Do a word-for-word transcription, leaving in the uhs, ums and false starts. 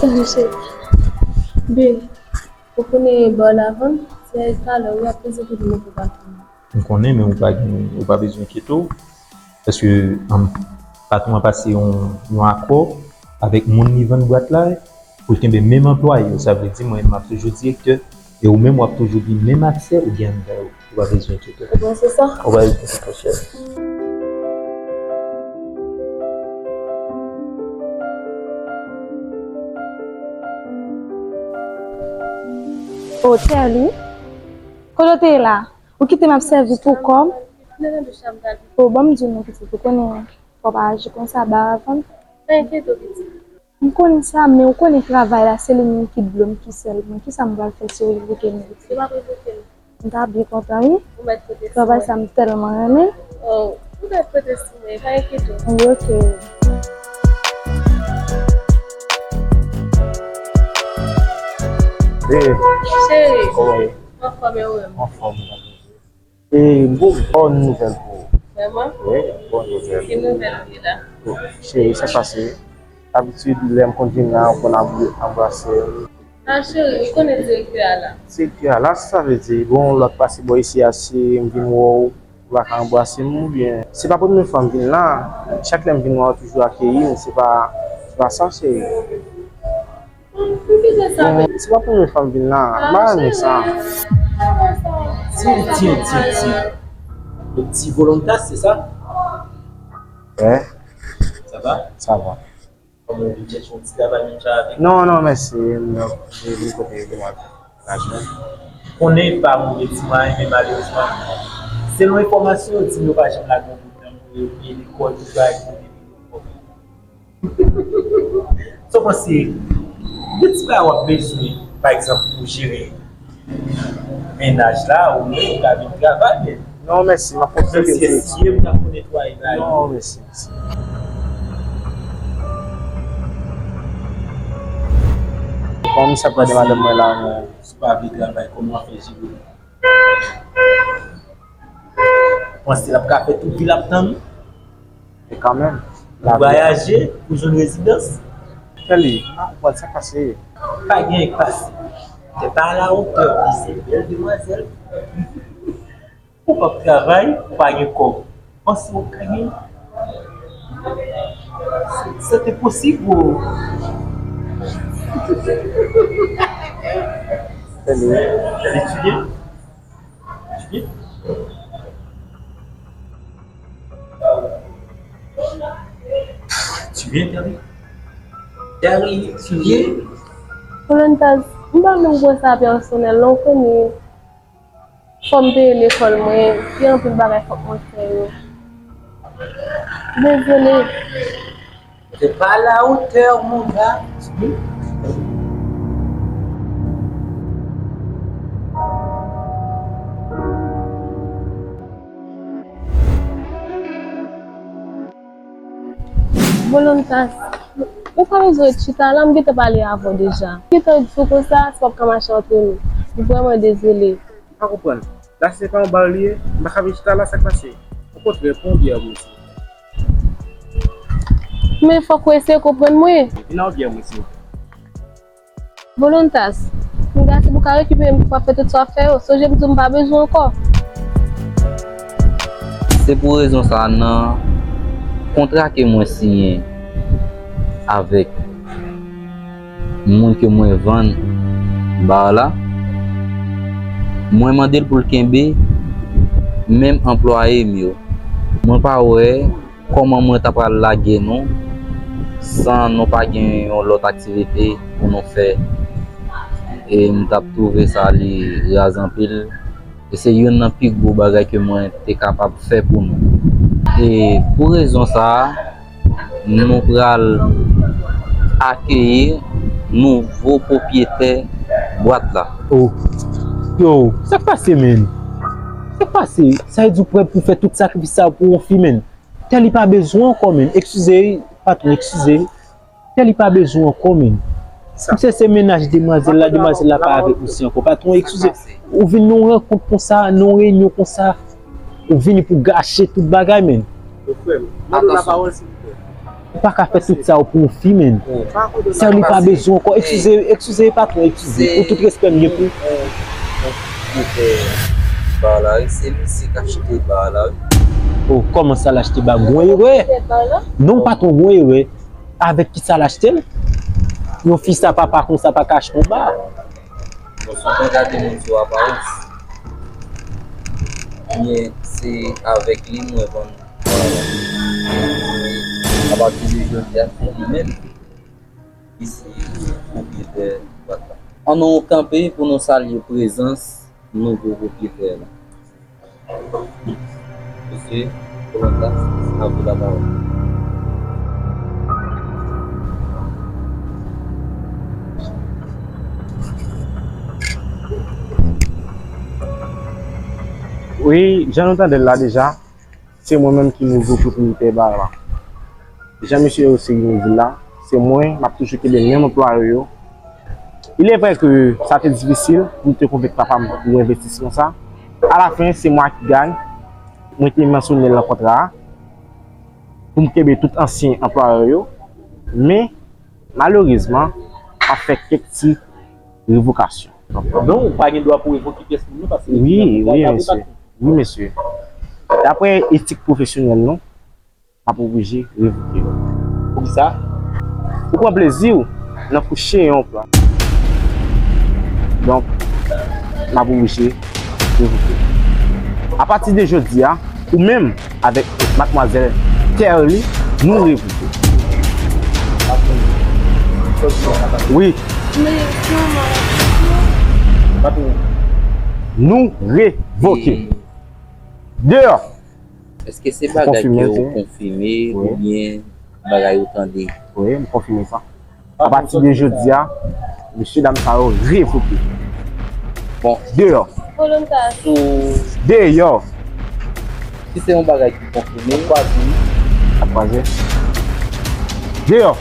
Salut, chérie. Babe, ou konnen ba w la vann, se talè w ap poze kote mwen pou patwon. M konnen, men ou pa gen, ou pa bezwen enkyete w. Paske, um, patwon an pase yon, yon akò avèk moun li vann bwat la, pou l kenbe menm anplwaye yo. Sa vle di, mwen, m ap toujou direktè, e ou menm, w ap toujou gen menm aksè ou gen anndan yo. Ou pa bezwen enkyete w. Ou panse sa? Ou pa bezwen enkyete w, cheri. O, Terly, kote w te ye la? Ou kite m ap sèvi pou kò m? O, ban m di w non, pitit, ou konnen fò w pa aji konsa, ba avan. Pa enkyete w, pitit. M konnen sa, men ou konnen travay la, se li menm ki dlo m, ki sèl mwen. Kisa m pral fè si yo revoke m? Yo p ap revoke m. M ta byen kontan, wi. Ou mèt pote sou mwen. Travay sa, m tèlman renmen. Oh, ou mèt pote sou mwen, pa enkyete w. Wi, ok. Babe, cheri, kòman w ye? Anfòm, e ou menm? Anfòm. E, bon, bòn nouvèl pou ou. Vrèman? Wi, bòn nouvèl. Ki nouvèl ou gen la? Bon, cheri, sa k pase? Dabitid, lè m konn vin la, ou konn ab-, anbrase m. A, cheri, ou konnen direktè a la. Direktè a la, sa sa vle di? Bon, lòt pase bò isi a, si m vin wè w, ou pa ka anbrase m, oubyen? Se pa premye fwa m vin la. Chak lè m vin wè w, ou toujou akeyi m. Se pa, se pa sa, cheri. Bon, se pa premye fwa m vin la. M pa renmen sa. Tiens, tiens, tiens, tiens. Le petit Volontas, c'est ça? Wi. Ça va? Ça va. Kòman w vin chèche yon ti travay menm jan avèk mwen? Non, non, mèsi. M ap vin kote demann lajman. Konnen pa move ti mwayen, men malerezman, selon enfòmasyon, yo di m yo pa janm lage yon moun nan mwen, yo peye lekòl, tout bagay pou yo te vin. Sa w panse, de ti bagay w ap bezwen, pa egzanp, pou jere mennaj la, ou menm, ou ka vin travay, men. Non, mèsi, m ap kontinye. Menm si esye m t ap pou netwaye bagay. Non, mèsi, mèsi. Kòman misye ap gade madanm mwen la, non? Si w pa vle travay, kòman w ap fè jere? Ou panse l ap ka fè tout vi l ap tann ou? E kanmenm, pou vwayaje, pou jwenn rezidans? Kelly, m pa konprann sa k pase. Pa gen anyen k pase. T'es pas à la hauteur de ces belles demoiselles. Ou p ap travay, ou pa gen kòb. Panse ou ka gen? C'est impossible. Kelly. Kelly, tu viens? Tu viens? Tu viens, Terry? Terry, tu viens? Volontas, m pa menm pran sa pèsonèl, non, konnen fò m peye lekòl mwen, gen anpil bagay fòk mwen fè yo. Dezole. T'es pas à la hauteur, mon gars. Volontas, ou pa bezwen chita la, m gentan pale avè w deja. M gentan di w konsa, sa p ap ka mache antre nou. M vrèman dezole. M pa konprann. La se pa yon bal li ye, m pa ka vin chita la, sa k pase? Okontrè, pran yon byè pou mwen, silvouplè. Men fòk ou eseye konprann mwen. Vin ak yon byè pou mwen, silvouplè. Volontas, m gade si pou ka rekipere m pou pa fè tout sa w ap fè yo. Sonje m di w m pa bezwen w ankò. Se pou rezon sa a, nan kontra ke mwen siyen avèk moun ke mwen vann bar la, mwen mande l pou l kenbe menm anplwaye m yo. Mwen pa wè kòman mwen ta pral lage nou san nou pa gen yon lòt aktivite pou nou fè. E m t ap twouve sa li raz anpil. E se youn nan pi gwo bagay ke mwen te kapab fè pou nou. E pou rezon sa a, nou pral akeyi nouvo pwopyetè bwat la. Oh. Yo, sa k pase, menn? Sa k pase? Sa vle di w prè pou fè tout sakrifis sa yo pou yon fi, menn? Tè li pa bezwen ankò, menn. Eskize, patwon, eskize. Tè li pa bezwen ankò, menn. Misye se mennaj demwazèl la, demwazèl la pa avèk misye ankò. Patwon, eskize. Ou vin nan yon rankont konsa, nan yon reyinyon konsa. Ou vini pou gache tout bagay, menn. Yo, frè m, mande w lapawòl, silvouplè. Ou pa ka fè tout sa pou yon fi, menn. Sa li pa bezwen ankò. Eskize, eskize, patwon, eskize. Pou tout respè m gen pou ou. Ou, ou, ou, ou, ou, ba la, wi, se misye k achte ba la, wi. Oh, kòman sa l achte ba? Gon erè. Non, patwon, gon erè. Avèk kisa l achte l? Yon fi sa pa, pa konsa, pa ka achte yon ba. Bon, si w konn gade moun sou aparans, men se avèk li mwen vann. Apati de jodi a, se li menm ki se pwopriyetè bwat la. Ann nou kanpe pou nou salye prezans nouvo pwopriyetè la. Mesye, Komandan, a vous la parole. Wi, jan nou tande l la deja, se mwen menm ki nouvo pwopriyetè ba la. Jan mesye yo se vin di l la, se mwen, m ap toujou kenbe menm anplwaye yo. Il est vrai ke sa te difisil pou m te konvenk papa m pou envestisman sa. Alafen, se mwen ki gany. Mwen te mansyone l nan kontra a pou m kenbe tout ansyen anplwaye yo. Men, malerezman, m ap fè kèk ti revokasyon. Non, ou pa gen dwa pou revoke pyès moun, non, paske wi, wi, mesye. Wi, mesye. Daprè etik pwofesyonèl nou, m ap oblije revoke w. Poukisa? Ou pran plezi w nan kouche yon plan. Donk, m ap oblije revoke w. Apati de jodi a, ou menm avèk madmwazèl Terly, nou revoke w. Wi. Nou revoke. Deyò. Èske se bagay ke ou konfime oubyen bagay ou tande? Wi, m konfime sa. Apati de jodi a, mesye dam sa yo revoke. Bon. Deyò. Sou deyò. Si se yon bagay ki konfime, ap kwaze. Ap kwaze. Deyò.